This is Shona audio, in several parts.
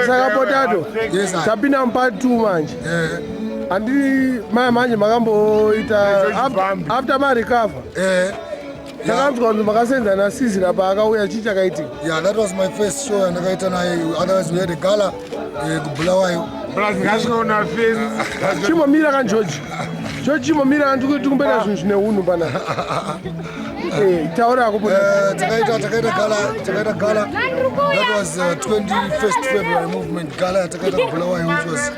Saka Potato, Yes, I. tapinda mupart 2 manje. Handi maya manje makamboita after marecover. Takanzwa kunzi makasenza naSizzla paakauya, chii chakaitika? Yeah, that was my first show yandakaita naye. Otherwise we had a gala kuBulawayo. Plus ngasvikaona face. Chimomira kan George. George, chimomira kan, tikumbera zvinhu zvine unhu panapa. Taura ako. Takaita gala. That was 21st February movement gala yatakaita kuBulawayo, which was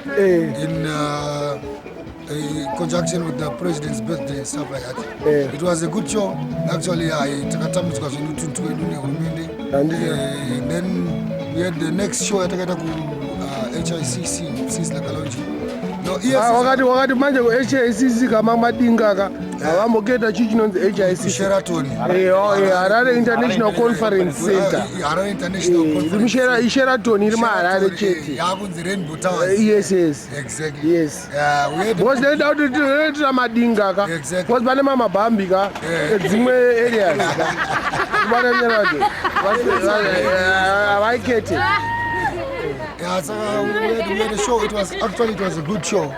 in conjunction with the president's birthday and stuff like that. It was a good show actually. Takatambudzwa zvedu tunhu twedu nehurumende. Handiti. And then we had the next show yatakaita ku HICC, Sizzla Kalonji. No, yes. Ah, wakati manje ku-HICC kama madinga ka havamboketa chii chinonzi HICC? Sheraton. Oh, Harare International Conference Center. Harare International Conference. ISheraton iri muHarare chete. Yakunzi Rainbow Towers. Yes. Exactly. Yes. Yeah, we had Because ndaida kuti tinoitira madinga ka. Because pane mamabhambi ka edzimwe areas ka kubatanyaradzo havaikete. Yeah, saka we had a show. It was actually, it was a good show.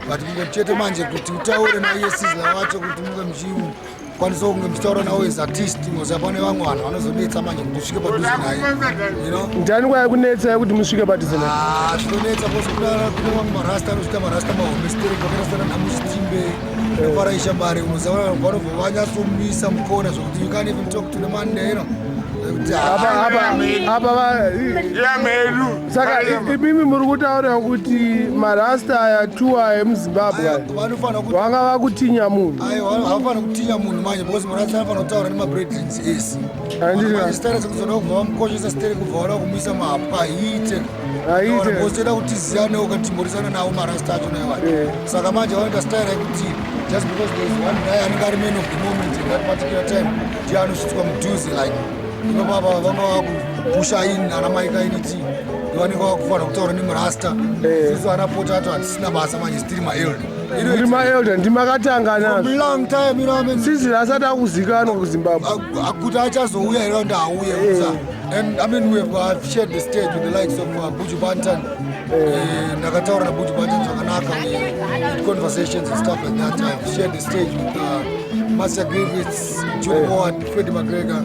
But kungoti chete manje kuti utaure naiye Sizzla wacho, kuti munge muchikwanisa kunge muchitaura nawo as artist, ngozi pane vamwe vanhu vanozonetsa manje kuti usvike padhuze naye. Ndani kwaya kunetsa kuti musvike padhuze naye? Ah, zvinonetsa because kune vamwe marasta anochita marasta mahombe sterek vakaita sana Nhamo Chitimbe neFarai Shambare. Unoziva vanobva vanyatsomisa mukona zvokuti you can't even talk to the man there. Kuti, ah, Apa Yamedu. Saka imimi muri kutaura kuti marasta aya tuwa emuZimbabwe aya, vanofanira kuti vanga vakutinya munhu? Aiwa, havafanira kutinya munhu manje because marasta anofanira kutaura nemabrethrens ese. Handiti. Stara sekuzoda kubva vamukoshesa stere, kubva vada kumuisa mahapwa, hiite. Haiite. Because toda kuti tiziyanewo kana timborisana nawo marasta acho naiwa. Saka manje vanoita style yekuti just because there is one guy anenge ari man of the moment in that particular time, ndiye anosvitswa mudhuze. Like ipapapa vanga vakupusha in ana Maikainiti, ndivanenge vakufanira kutaura nemurasta. Isusu ana Potato hatisina basa manje, tiri maelder. Muri maelder, ndimakatanga nazvo. Long time, you know what I mean? Sizzla asati akuzikanwa kuZimbabwe. Kuti achazouya here kuti auye kusa. And I mean, we have shared the stage with the likes of Buju Banton. Ndakataura naBuju Banton zvakanaka. We had conversations and stuff like that. I've shared the stage with Marcia Griffiths, Julie Ward, Freddie McGregor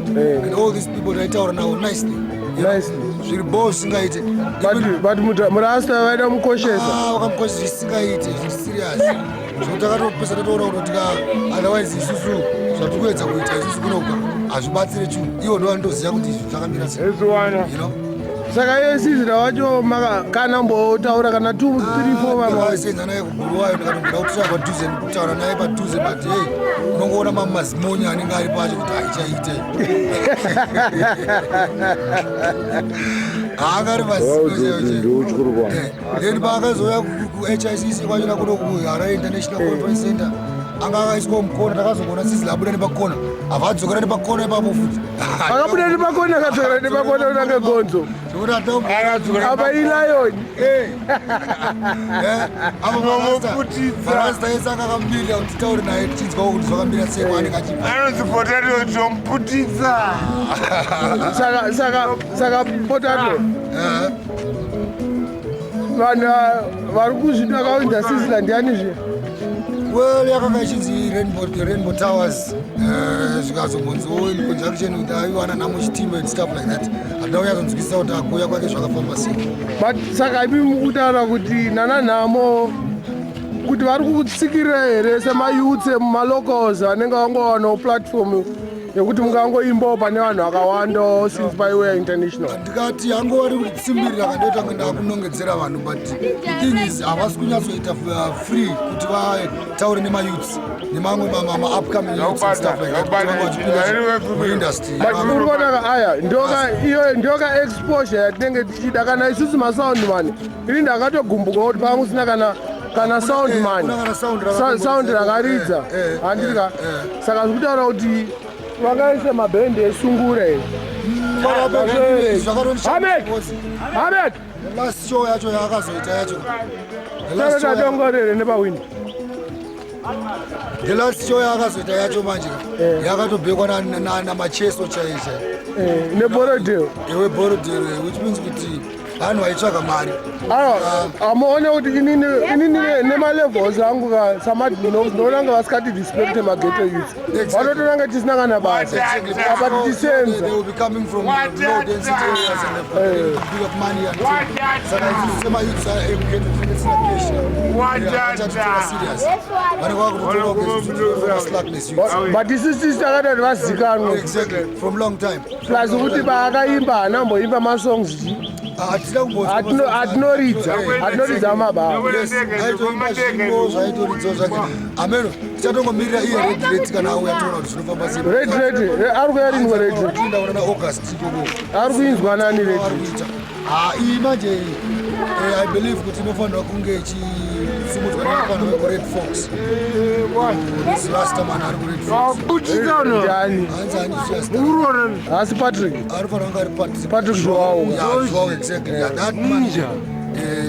and all these people. Ndaitaura navo nicely. Nicely. Zviri bo zvisingaite. But murasta vaida mukoshesa. Ah, vakamukoshesa zvisingaite, zviri serious, zvokuti takatopesa tatoona kuti tika otherwise isusu zvatiri kuedza kuita isusu kunoka hazvibatsire chinhu. Ivo ndo vanotoziva kuti izvi zvakamira sei. Eziwana. Saka iye Sizzla wacho kana mbotaura kana 2 3 4 vamwe? Akasenza naye kuBulawayo, ndikatomboda kutsvaka padhuze kutaura naye padhuze, but hey, unongoona mamwe mazimonya anenge ari pacho kuti haichaite, haangari mazimonya. Then paakazouya kuHICC kwachona kuno kuHarare International Conference Center, anga akaiswa mukona. Takazoona Sizzla abuda nepakona, abva adzokera nepakona ipapo futi. Akabuda nepakona, akadzokera nepakona unange gonzo. Zvekuti hatina Apa ilion. Marasta ese anga akamirira kuti titaure naye, tichinzwawo kuti zvakamira sei kwaanenge achibva. Anonzi Potato, tomuputitsa. Saka Potato, vanhu vari kuzviti vakaunza Sizzla ndianizve? Well, yakanga ichinzi Rainbow Towers, zvikazombonziwo in conjunction with aiwana Nhamo Chitimba and stuff like that. Handina kunyatsonzwisisa kuti akuuya kwake zvakafamba sei. But saka imi mukutaura kuti nana Nhamo kuti vari kutsikirira here semayouths emumalocals vanenge vangowanawo platform yekuti mungangoimbawo pane vanhu vakawanda since paiweya international? Ndikati hango vari kutsimbirira kandoita kunge ndakunongedzera vanhu, but the thing is havasi kunyatsoita free kuti vataure nemayouths nemamwe maupcoming youths and stuff like that, kuti vange vachipinda muindustry. But uri kuonaka aya ndoka iyo ndoka exposure yatinenge tichida kana isusu masound man. Ini ndakatogumbuka kuti panga kusina kana sound man. Kuna kana sound Sound rakaridza. Handiti ka? Saka zvikutaura kuti vakaisa mabhendi esungura here? Hamek! Hamek! Last show yacho yaakazoita yacho, The last show Tadongorere nepawindi. The last show yaakazoita yacho manje yakatobhekwa namacheso chaiyo chaiyo. NeBorrowdale. Ewe, Borrowdale, which means kuti Vanhu vaitsvaga mari. Aiwa, amuone kuti inini nemalevels angu ka samadinox ndinoona nga vasikati respect mageto youth. Vanotoona nga tisina kana basa. Apa tichisenza. They will be coming from low density areas and they've got big of money and saka isusu semayouths emughetto tinenge tisina cash. Vachatitora serious. Vanenge vakutotora slackness youths. But isusu tisi takada kuti vazikanwe. Exactly, from long time. Plus kuti paakaimba haana kumboimba masongs chi. Hatina kumbodzwa Atinoridza, atinoridza mababa. Yes, aitoimba zvimbo zvaitoridzawo zvake. Ameno, tichatongomirira iye Red Red kana auya toona kuti zvinofamba sei. Red Red, ari kuya rini Red Red? Tinda kuona August ikoko. Ari kuinzwa nani Red Ari Red? kuita. Ah, iyi manje I believe kuti inofanirwa kunge ichisimudzwa nevafana vekuRed Fox. This Rastaman ari kuRed Fox. Ndiani? Hanzi handizivi zita. Haasi Patrick. Anofanira kunge ari Patrick. Patrick Joao. Yeah, Joao, exactly. Yeah, that man.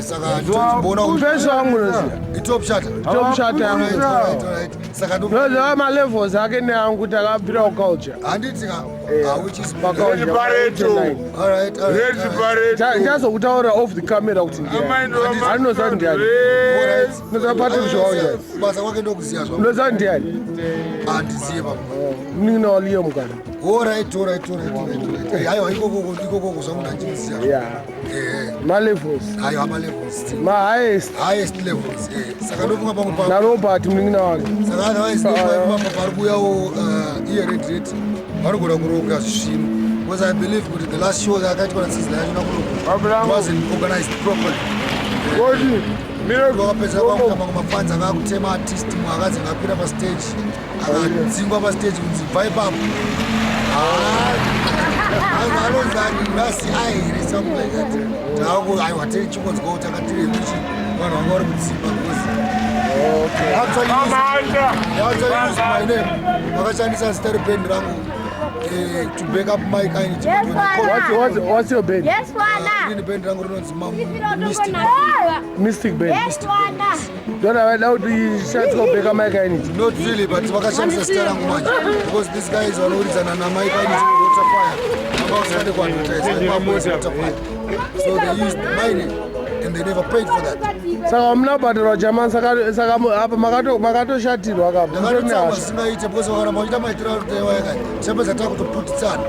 Saka tochimboona kuti Mfeso wangu unoziva. itop shata. Top shata yangu. Alright, alright, alright. Saka ndo Unoziva malevels ake neangu takabvira kuculture. handiti ka which is Paculture. Pareto. All right, all right. Red all right. Pareto. Ndichazokutaura off the camera kuti ndiani. Anoziva kuti ndiani. All right. Unoziva Patrick Joao ndiani. Basa kwake ndokuziya zvangu. Unoziva ndiani? Handiziye baba. Munin'ina waLiam kana. All right, all right, all right, all right, all right. Aiwa, ikoko ikoko zvangu ndandichiziya. Yeah. Malevels. Aiwa, ma-levels. Ma-highest. Highest levels. Saka ndofunga pamwe pa NaRobert munin'ina wake. Saka otherwise ndofunga pamwe pari kuuyawo iye Red Red vanogona kuronga zvinhu because I believe kuti the last show yakaitwa naSizzla yacho nakuronga wasn't organized properly. Vakapedzera kwakuita mamwe mafans akakutema artist, mumwe akazi ngakwira pastage, akadzingwa pastage kunzi bva ipapo. Anonzi ani nasi ahere, something like that. Taaku aiwa, tichingonzwawo takatiri kuchi vanhu vanga vari kudzimba because they actually used my name. Vakashandisa zita rebhendi rangu to back up my kind. What's your band? Yes, Wana. Inini bhendi rangu rinonzi Mystic. Mystic Band. Yes, Wana. Ndona vaida kuti ishandiswa kubheka Mike Ainiti. Not really, but vakashandisa zita rangu manje because these guys vanoridzana naMike Ainiti, Waterfire, vanga vasingade kuadvertise ipapo Waterfire, so they used my name and they never paid for that. Saka hamuna kubhadharwa jamani, saka apa makatoshatirwa kapa. Ndakatotsamwa zvisingaite because vakaramba vachiita maitiro arikuitaiwa yakati tichapedza takutoputitsana.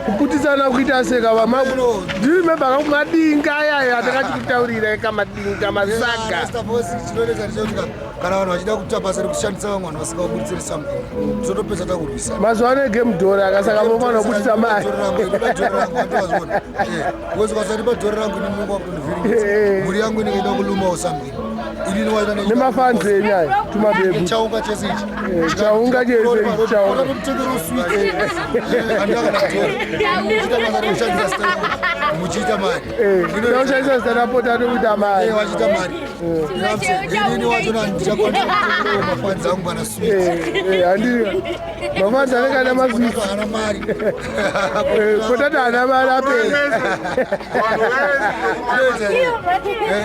Kuputitsana kuita seka? No. Ndimemba madinga ayaya atakachikutaurira kamadinga masaga. Chinoita ndechekuti kana vanhu vachida kuita basa rekushandisa vamwe vanhu vasingavabuditsiri something, totopedza takurwisana. Mazuva ano egame dhora akasaka mofanira kubudisa mari. Because ukasati dhora rangu inini unonga wakutondivhiringidza mhuri yangu inenge ida kulumawo something, inini waita Nemafans enyu aya tumabebu. Chaunga chese ichi. Chaunga chese ichi, chaunga. Chaunga sweet andina kana dhora, muchiita basa rekushandisa zita rangu muchiita mari. Taushandisa zita rapota tokuita mari. Vachiita mari, inini wachona ndichakwanisa kutengerewo mafans angu kana sweet. Handiri mafans anenge ana masweet. Haana mari. Potati haana mari apera.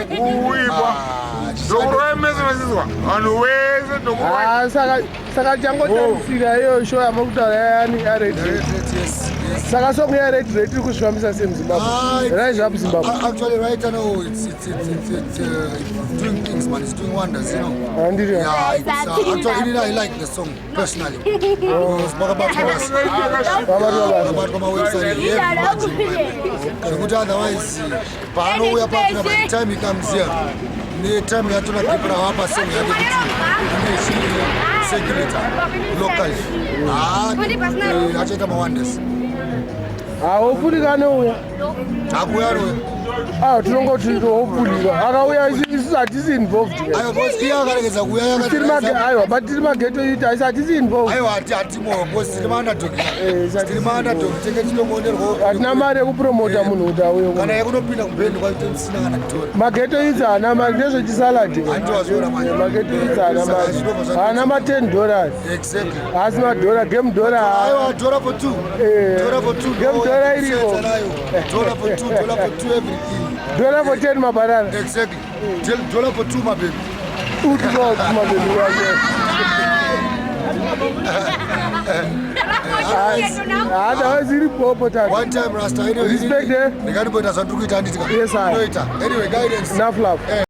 Kuipa ndokurova mese vasizwa vanhu vese ndokurova. Ah, saka changotarisira iyo show yamuri yani yaRed Red. Saka song yaRed Red iri kuzvifambisa sei muZimbabwe? Rise Up Zimbabwe. Actually, right now it's doing things, man. It's doing wonders. Handiri? Yeah, it's, actually, I like the song personally. Because pakabatwa basa. Pabatwa basa. Pakabatwa mawebsite heavy manje. Zvekuti otherwise, paanouya papina, by the time he comes here, netime yatona gap ravapa song yake kuti ine ichicirculata locally. Ah, achaita mawonders. Hopefully kanouya. Akuya anoya. Ah, tinongoti hopefully akauya, isusu hatisi involved. Aiwa, because iye akaregedza kuuya. Tiri aiwa, but tiri maghetto youth, aisi hatisi involved. Aiwa, hatimo because tiri maunderdog. Tiri maunderdog, tenge titongonerwawo. Hatina mari yekupromota munhu kuti auye Kana kuno. yekunopinda kubhendi kwacho tisina kana kutora. Maghetto youth haana mari, ndezvechisaladi. Handiwazviona manje. Maghetto youth haana Saka mari, zvinobva haana ma10 dollars. Asi madhora game dhora. Aiwa, dollar for two. Dollar for two. Game dollar iriko. Dollar for two, dollar for two, everything. Dollar for 10 mabanana. Exactly. Dollar for two, my baby. Utumabebi wacho. Otherwise iri popo tata. One time, Rasta. Anyway, Respect, eh? Ndikandimboita zvandiri kuita, handitika? Yes, I. Inoita. Anyway, guidance. Enough love. Eh.